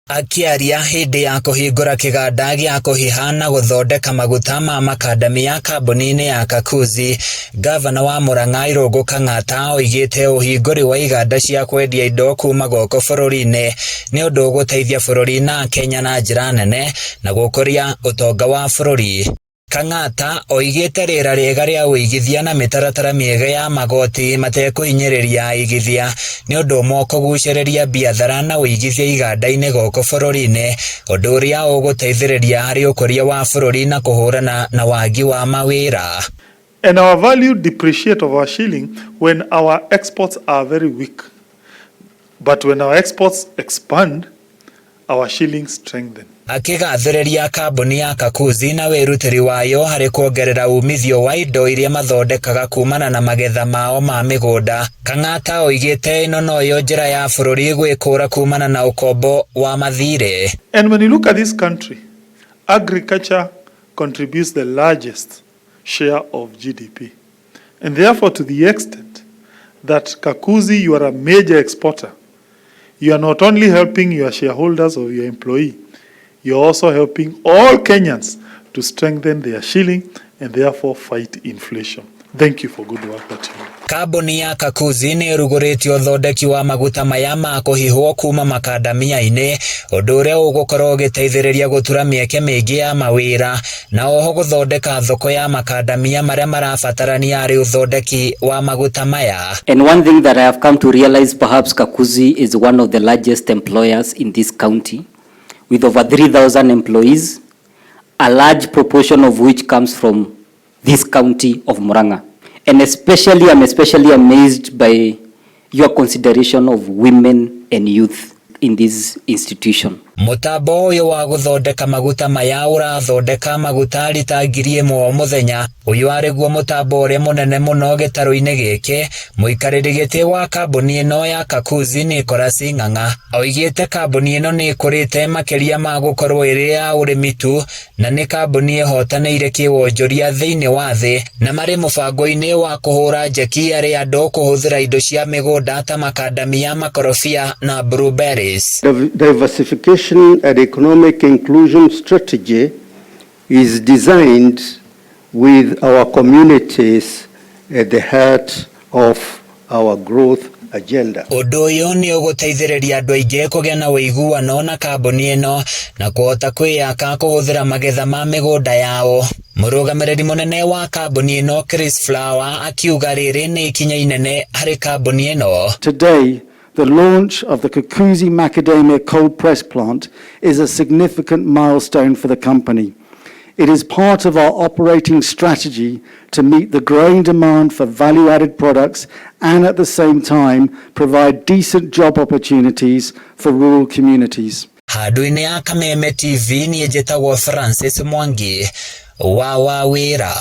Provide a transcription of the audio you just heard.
Akĩaria hĩndĩ ya kũhingũra kĩganda gĩa kũhiha na gũthondeka maguta ma makandamia kambuni-inĩ ya Kakuzi, ngavana wa Murang'a Irũngũ Kang'ata oigĩte ũhingũri wa iganda cia kwendia indo kuma gũkũ bũrũri-inĩ nĩ ũndũ ũgũteithia bũrũri na Kenya na njĩra nene na gũkũria ũtonga wa bũrũri. Kang'ata oigĩte rĩera rĩega rĩa ũigithia na mĩtaratara mĩega ya magoti matekũhinyĩrĩria aigithia nĩ ũndũ ũmwe ũkũgucĩrĩria biathara na ũigithia iganda-inĩ gũkũ bũrũri-inĩ, ũndũ ũrĩa ũgũteithĩrĩria harĩ ũkũria wa bũrũri na kũhũrana na wagi wa mawĩra. And our value depreciate of our shilling when our exports are very weak. But when our exports expand, our shilling strengthen. Akĩgathĩrĩria kambuni ya Kakuzi na wĩrutĩri wayo harĩ kuongerera umithio wa indo iria mathondekaga kumana na magetha mao ma mĩgũnda, Kang'ata oigĩte ĩno noyo njĩra ya bũrũri gwĩkũra kumana na ũkombo wa mathirĩ. And when you look at this country, agriculture contributes the largest share of GDP. And therefore, to the extent that Kakuzi, you are a major exporter, you are not only helping your shareholders or your employee, you are also helping all Kenyans to strengthen their shilling and therefore fight inflation. Thank you for good work that you do. Kambuni ya Kakuzi nĩ ĩrugũrĩtie ũthondeki wa maguta maya ma kũhihwo kuma makandamia-inĩ, ũndũ ũrĩa ũgũkorwo ũgĩteithĩrĩria gũtura mĩeke mĩingĩ ya mawĩra na oho gũthondeka thoko ya makandamia marĩa marabatarania harĩ ũthondeki wa maguta maya. And one thing that I have come to realize, perhaps Kakuzi is one of the largest employers in this county, with over 3,000 employees, a large proportion of which comes from this county of Murang'a. And especially, I'm especially amazed by your consideration of women and youth in this institution. Mũtambo ũyũ wa gũthondeka maguta maya ũrathondeka maguta rita 1000 o mũthenya. Ũyũ arĩ guo mũtambo ũrĩa mũnene mũno gĩtarũ-inĩ gĩkĩ. Mũikarĩri gĩtĩ wa kambuni ĩno ya Kakuzi Nicholas Ng'ang'a oigĩte kambuni ĩno nĩ ĩkũrĩte makĩria ma gũkorwo ĩrĩ ya ũrĩmi tu na nĩ kambuni ĩhotanĩire kĩwonjoria thĩinĩ wa thĩ na marĩ mũbango-inĩ wa kũhũra njeki harĩ andũ kũhũthĩra indo cia mĩgũnda ta makandamia, makorobia na blueberries. Diversification and economic inclusion strategy is designed with our communities at the heart of our growth agenda. Ũndũ ũyũ nĩ ũgũteithĩrĩria andũ aingĩ kũgĩa na ũiguano na kambuni ĩno na kũhota kwĩyaka kũhũthĩra magetha ma mĩgũnda yao. Mũrũgamĩrĩri mũnene wa kambuni ĩno Chris Flower akiuga rĩrĩ nĩ ikinya inene harĩ kambuni ĩno. Today, the launch of the Kakuzi Macadamia Cold Press Plant is a significant milestone for the company. It is part of our operating strategy to meet the growing demand for value-added products and at the same time provide decent job opportunities for rural communities. Handũ-inĩ ya Kameme TV niĩ njĩtagwo Francis Mwangi wa Wawĩra.